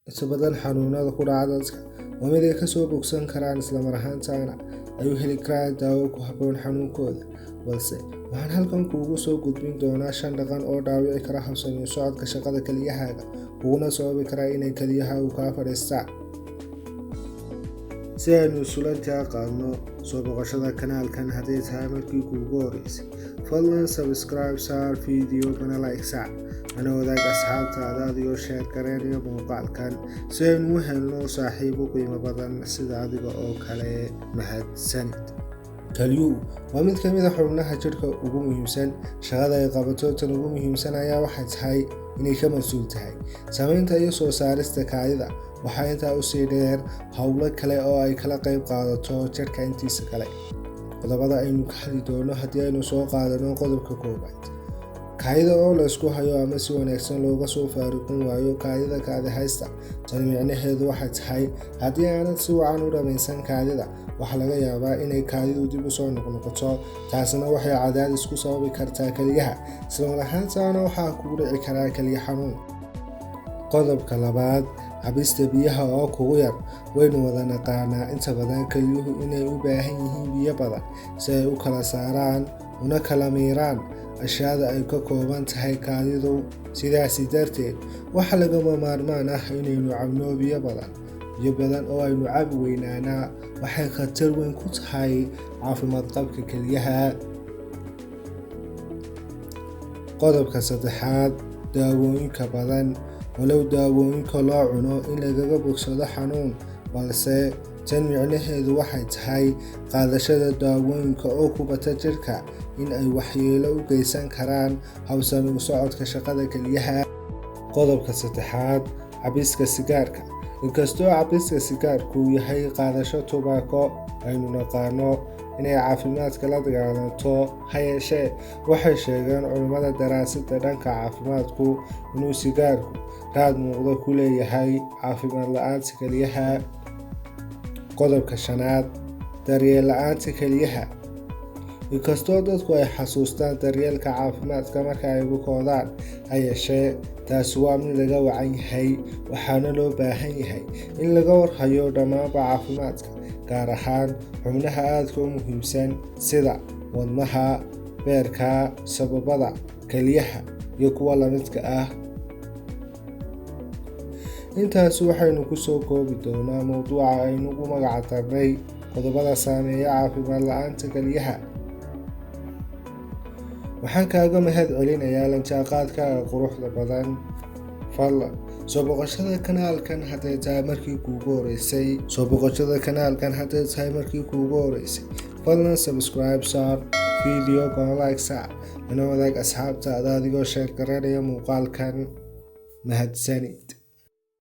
Inta badan xanuunada ku dhaca dadka waa mid ay ka soo bogsan karaan, isla mar ahaantaana ay u heli karaan daawo ku habboon xanuunkooda. Balse waxaan halkan kuugu soo gudbin doonaa shan dhaqan oo dhaawici kara habsami u socodka shaqada kelyahaaga, kuguna sababi kara inay kelyahaagu kaa fadhiistaan. Si aynu isula jaan qaadno soo boqoshada kanaalkan, hadday tahay markii kuugu horeysay, fadlan subscribe saar, video-gana like saar, ana wadaag asxaabtaada adigoo share gareynaya muuqaalkan, si aynu u helno saaxiibo qiimo badan sida adiga oo kale. Mahadsanid. Kalyuhu waa mid ka mid a xubnaha jidhka ugu muhiimsan. Shaqada ay qabato tan ugu muhiimsan ayaa waxay tahay inay ka mas-uul tahay samaynta iyo soo saarista kaadida. Waxaa intaa usii dheer howlo kale oo ay kala qayb qaadato jidhka intiisa kale. Qodobada aynu ka hadli doono haddii aynu soo qaadano, qodobka koowaad: kaadida oo laysku hayo ama si wanaagsan looga soo faaruqin waayo kaadida kaadi haysta. Tani micnaheedu waxay tahay, haddii aanad si wacan u dhammaysan kaadida, waxaa laga yaabaa inay kaadidu dib usoo noqnoqoto. Taasna waxay cadaadis ku sababi kartaa keliyaha, islamar ahaantaana waxaa kugu dhici karaa keliya xanuun. Qodobka labaad: cabista biyaha oo kugu yar. Waynu wada naqaanaa inta badan kelyuhu inay u baahan yihiin biyo badan si ay u kala saaraan una kala miiraan ashyaada ay ka kooban tahay kaadidu. Sidaasi darteed, waxaa lagama maarmaan ah inaynu cabno biyo badan. Biyo badan oo aynu cabi weynaanaa waxay khatar weyn ku tahay caafimaad qabka kelyaha. Qodobka saddexaad: daawooyinka badan. Walow daawooyinka loo cuno in lagaga bogsado xanuun, balse tan micnaheedu waxay tahay qaadashada daawooyinka oo ku bata jidhka in ay waxyeelo u geysan karaan habsami u socodka shaqada kelyaha. Qodobka saddexaad: cabista sigaarka. Inkastoo cabista sigaarku yahay qaadasho tubaako aynu naqaano inay caafimaadka la dagaalanto, ha yeeshee waxay sheegeen culimmada daraasadda dhanka caafimaadku inuu sigaarku raad muuqda ku leeyahay caafimaad la-aanta kelyaha. Qodobka shanaad: daryeel la-aanta kelyaha. Inkastoo dadku ay xasuustaan daryeelka caafimaadka marka ay bukoodaan, ha yeeshee taasi waa mid laga wacan yahay, waxaana loo baahan yahay in laga warhayo dhammaanba caafimaadka, gaar ahaan xubnaha aadka u muhiimsan sida wadnaha, beerka, sambabada, kelyaha iyo kuwa lamidka ah. Intaasi waxaynu kusoo koobi doonaa mowduuca aynu ugu magac darnay qodobada saameeya caafimaad la-aanta kelyaha. Waxaan kaaga mahad celinayaa lanjaanqaadkaaga quruxda badan. Fadlan soo boqoshada kanaalkan hadday tahay markii kuugu horeysay, soo boqoshada kanaalkan hadday tahay markii kuugu horeysay, fadlan subscribe saar, video-gana like saar, lana wadaag asxaabtaada adigoo share garanaya muuqaalkan. Mahadsanid.